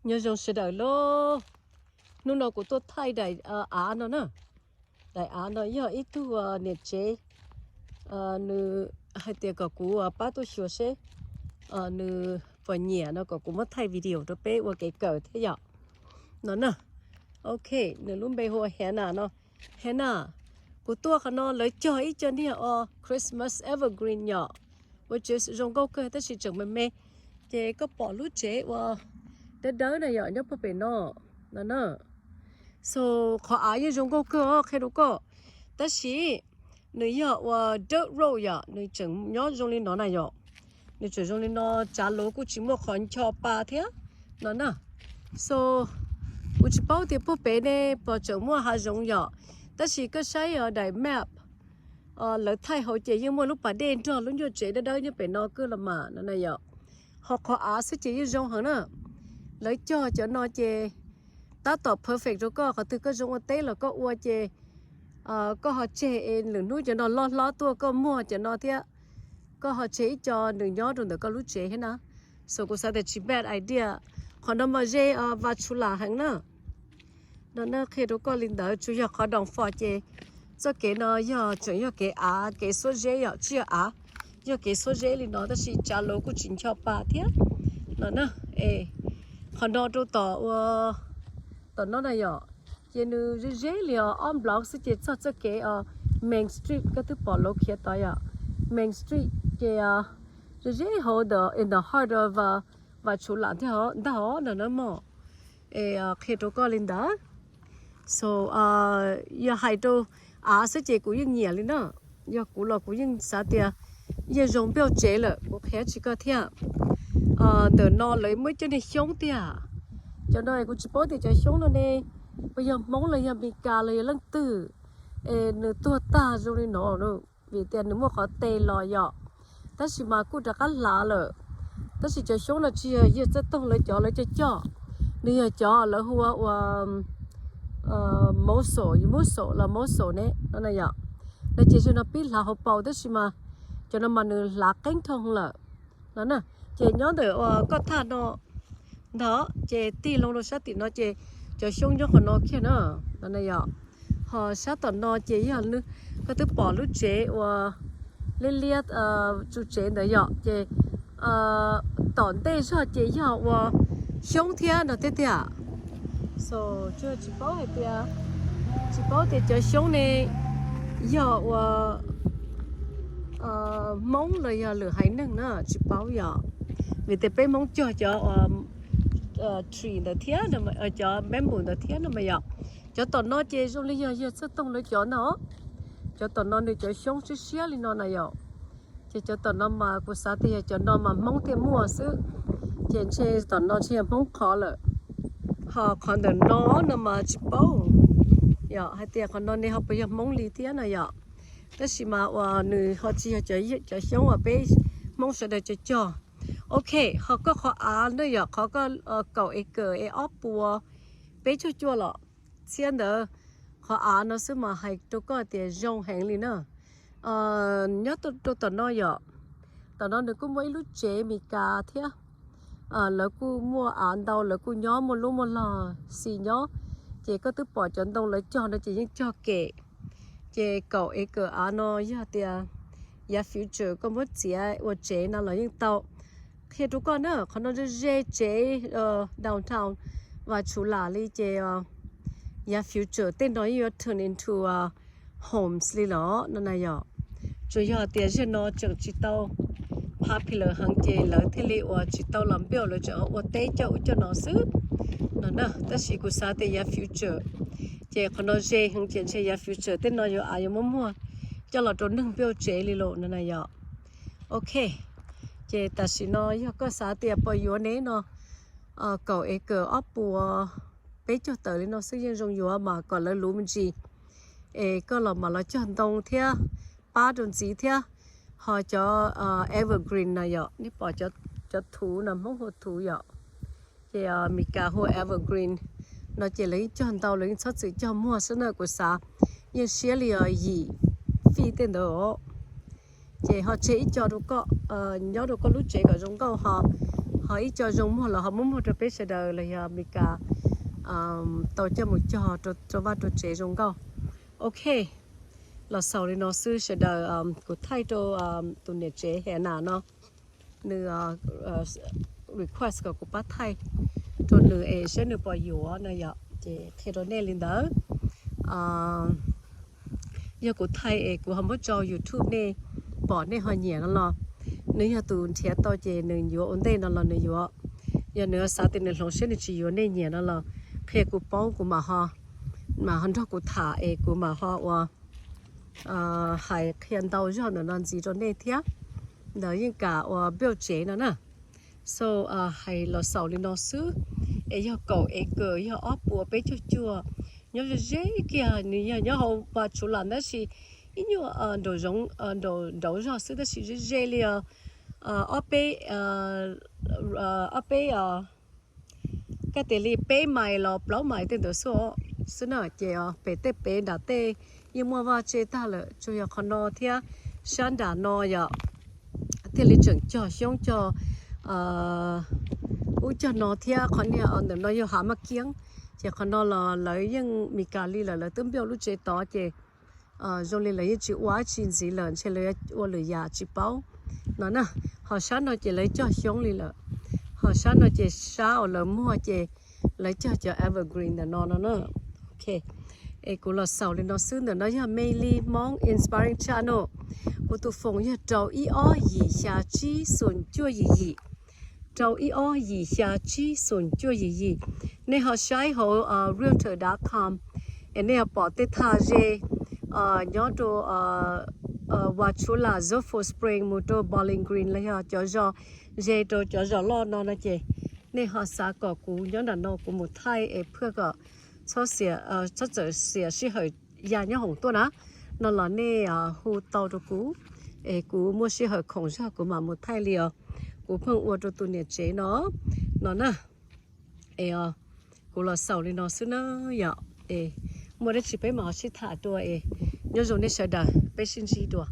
Nyob zoo sawv daws lauj. Hnub no kuv tuaj thaij daim av no na. Daim av no yog ib tug niam tsev, nws hais tias kom kuv pab tuaj xyuas seb nws puas nyiam no kom kuv muab thaij video rau peb ua kev kawm thiab yom. No na, ok, nws lub npe hu ua Hannah no. Hannah, kuv tuaj qhov no lawv cog ib co niag o Christmas evergreen yom, ua tsev zoo nkauj kawg tab sis tseem me me. Ces koj pom lub tsev uas dawb dawb na yom, nyob puag pem no, no na. So, qhov av yeej zoo nkauj kawg os, qhia rau koj. Tab sis nws yog ua dirt road yom, nws tseem nyob zoo li no na yom. Nws tseem zoo li no, tsav luav kuj tsis muaj qhov ncho pa thiab no na. So, kuv tsis paub tias puag pem ne puas tseem muaj hav zoov yom, tab sis koj saib daim map lawv thaij hauv ces yeej muaj lub pas dej nrog lub nyuag tsev dawb dawb nyob pem no kawg los mas no na yom. Ho qhov av xwb ces yeej zoo heev na. Lawv cog cov no ces tab tom perfect rau koj, qhov twg koj zoo ua teb los koj ua ces koj ho tseg es lwm hnub cov no loj hlob tuaj koj muag cov no thiab. Koj ho tseg ib co nws nyob rau ntawm koj lub tsev thiab na. So kuv xav tias tsis bad idea. Qhov no mas ze Vas Tshuv Lam heev na. No na, qhia rau koj li ntawd, tsuas yog qhov downfall ces txoj kev no yog tseem yog kev av, kev xuab zeb yom, tsis yog av, yog kev xuab zeb li no tab sis tsav luav kuj tsis ncho pa thiab no na. Qhov no rau tom ua tom no na yom, ces nws ze ze li os, ob block xwb ces txog txoj kev os, Main Street, koj twb pom lawv khiav tod yom. Main Street ces ze ze hauv the, in the heart of Vas Tshuv Lam thiab ntag os, no na mog. Es qhia rau koj li ntawd. So, yog hais rau av xwb ces kuv yeej nyiam li na. Yog kuv los kuv yeej xav tias yeej zoo npeuj tsev lawm, kuv qhia tsis koj thiab. Ntawm no lawv muaj ib co niag xyoob tiag. Cov no kuv tsis paub tias cov xyoob no ne puas yog Hmoob los yog Mes Kas los yog leej twg es nws tuag tag zoo li no, vim tias nws muaj qhov tes los yom. Tab sis mas kuj rov qab hlav lawm. Tab sis cov xyoob no tsis yog yawg Txawj Toog lawv cov lawv cog cog, nws yog cov lawv hu ua mussel, mussel los mussel ne no na yom. No ces zaum no pib hlav hauv paus tab sis mas cov no mas nws hlav qeeb dhau lawm no na. Ces nyob ntawm ua koj thaj no ntag ces tig loo rau sab tim no ces cov xyoob nyob qhov no kiag na, no na yom. Ho sab tom no ces yog koj twb pom lub tsev uas liab liab tsu tsev ntawd yom, ces tom ntej zog ces yog ua xyoob thiab no tiag tiag. So, tsis paub hais tias, tsis paub tias cov xyoob ne yog ua Hmoob los yog lwm haiv neeg na, tsis paub yom. Vim tias peb Hmoob cog cov tree ntawd thiab, cov bamboo ntawd thiab no mas yom. Cov tom no ces zoo li yog yawg Txawj Toog lawv cov ntag. Cov tom no nws cov xyoob siab siab li no na yom. Ces cov tom no mas kuv xav tias yog cov no mas Hmoob thiaj muaj xwb. Ces ntshe tom no ntshe yog Hmoob qhov lawm. Ho qhov ntawm no no mas tsis paub yom, hais tias qhov no ne ho puas yog Hmoob li thiab no yom. Tab sis mas uas nws ho tsis yog cov xyoob uas peb Hmoob sawv daws cog cog. Ok, ho koj qhov av na yom, qhov koj kaum acre es ob puas peb caug cuaj los txhiab ntawd, qhov av no xwb mas hais rau koj tias zoo heev li na. Nyob rau tom no yom, tom no nws kuj muaj ib lub tsev Mes Kas thiab. Lawv kuj muaj av ntau, lawv kuj nyob muaj lub muaj log xis nyob. Ces koj twb pom cov ntoo lawv cog no ces yeej cog kem. Ces kaum acre av no yog tias yav future koj muab txiav ua tsev no los yeej tau. Qhia rau koj na, qhov no ze ze tsev downtown Vas Tshuv Lam li ces yav future tej no yeej yuav turn into homes li los no na yom. Tsuas yog tias zaum no tseem tsis tau popular heev ces lawv thiaj li uas tsis tau los build, lawv tseem ua teb coj ub coj no xwb no na. Tab sis kuv xav tias yav future ces qhov no ze heev ces ntshe yav future tej no yuav av yuav muab muag coj los rau neeg build tsev li los no na yom. Ok, ces tam sim no yog koj xav tias puas yuav ne no, kaum acre ob puas peb caug tawm li no xwb yeej zoo yuav mas kom lawv luv me ntsis. Es koj los mam los cog ntoo thiab pab rau ntxiv thiab. Ho cov evergreen no yom, nej pom cov thuv no Hmoob hu thuv yom, ces Mes Kas hu evergreen no ces lawv yeej cog ntau, lawv yeej txhob txwm cog muag xwb na, kuv xav yeej siab li os yim feet tej ntawd os. Ces ho tseg ib co rau koj nyob rau koj lub tsev kom zoo nkauj ho, Ho ib co zoo muag los ho muab muag rau peb sawv daws los yog Meskas tau coj mus cog rau vaj rau tsev zoo nkauj. Ok, los xaus li no xwb sawv daws. Kuv thaij rau tus niam tsev Hannah no, nws request kom kuv pab thaij rau nws es saib nws puas yuav no yom, ces qhia rau nej li ntawd. Yog kuv thaij es kuv ho muab tso YouTube nej pom nej ho nyiam no los nws yog tus nrhiav tau ces nws yuav ua ntej no los nws yuav. Yog nws xav tias nws hloov siab nws tsis yuav nej nyiam no los qhia kuv paub, kuv mam ho, mam ho nrog kuv tham es kuv mam ho ua hais qhia ntau zog ntawm no ntxiv rau nej thiab. Ntawd yeej kam ua build tsev no na. So hais los xaus li no xwb. Es yog kaum acre, yog ob puas peb caug cuaj, nyob ze ze kiag, nws yog nyob hauv Wauchula tab sis ib nyuag nraum zoov, nraum zog xwb tab sis ze ze li os. Ob peb, ob peb, koj tias li peb mais los plaub mais tej ntawd xwb, xwb na. Ces pem tej pem nram tej yeej muaj vaj tse tag lawm, tsuas yog qhov no thiab sab nram no yom, thiaj li tseem cog xyoob cog ub cog no thiab. Qhov niag ntawm no yog hav maj kiab, ces qhov no los lawv yeej Meskas li lawm, lawv twb build lub tsev tod ces zoo li lawv yeej tsis ua dab tsi ntxiv lawm, ntshe lawv ua lwm yam tsis paub no na. Ho sab no ces lawv cog xyoob li lawm, ho sab no ces sab uas lawv muag ces lawv cog cov evergreen ntawm no no na. Ok, es kuv los xaus li no xwb. Ntawm no yog Mei Li Hmoob Inspiring Channel. Kuv tus phone yog rau ib ob yim xya tsib xoom cuaj yim yim, rau ib ob yim xya tsib xoom cuaj yim yim. Nej ho saib hauv realtor dot com es nej ho pom tej thaj ze nyob rau Wauchula, Zophyr Spring mus rau Bowling Green los yog cov zos ze rau cov zos loj no no ces nej ho xav kom kuv nyob nram no kuv mus thaij es phaj kom txhob txawm xiam sij hawm ya nyob hoom tuaj na, no los nej hu tau rau kuv es kuv muaj sij hawm khoom zog kuv mam mus thaij li os. Kuv pheej ua rau tus niam tsev no, no na. Es kuv los xaus li no xwb na yom. Es muaj dab tsi peb mam ho sib tham dua es nyob zoo nej sawv daws, peb sib ntsib dua.